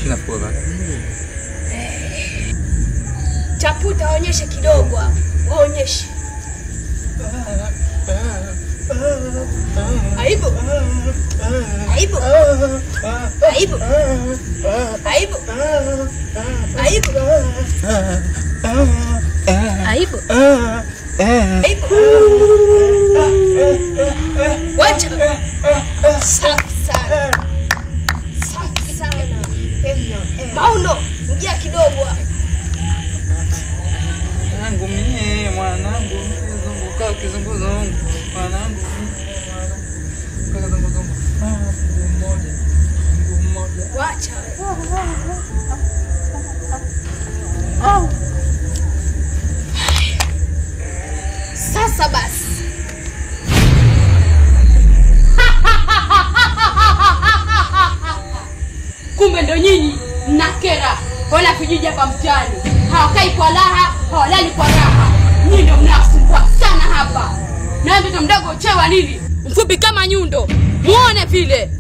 Shina kwa. Chaputa waonyeshe kidogo hapo. Waonyeshe. Aibu. Aibu. Aibu. Aibu. Aibu. Aibu. Aibu. Wacha. Safi sana. Safi sana. Mauno, ingia kidogo hapo. Mwanangu mie, mwanangu mie, zunguka kizunguzungu. Mwanangu mie, mwanangu kizunguzungu. Mguu mmoja, mguu mmoja. Wacha wewe. Sasa basi. Kumbe ndo nyinyi mnakera wana kijiji hapa mtaani. Hawakai kwa raha, hawalali kwa raha. Nyinyi ndo mnasumbua sana hapa. Na mtoto mdogo chewa nini? Mfupi kama nyundo. Muone vile.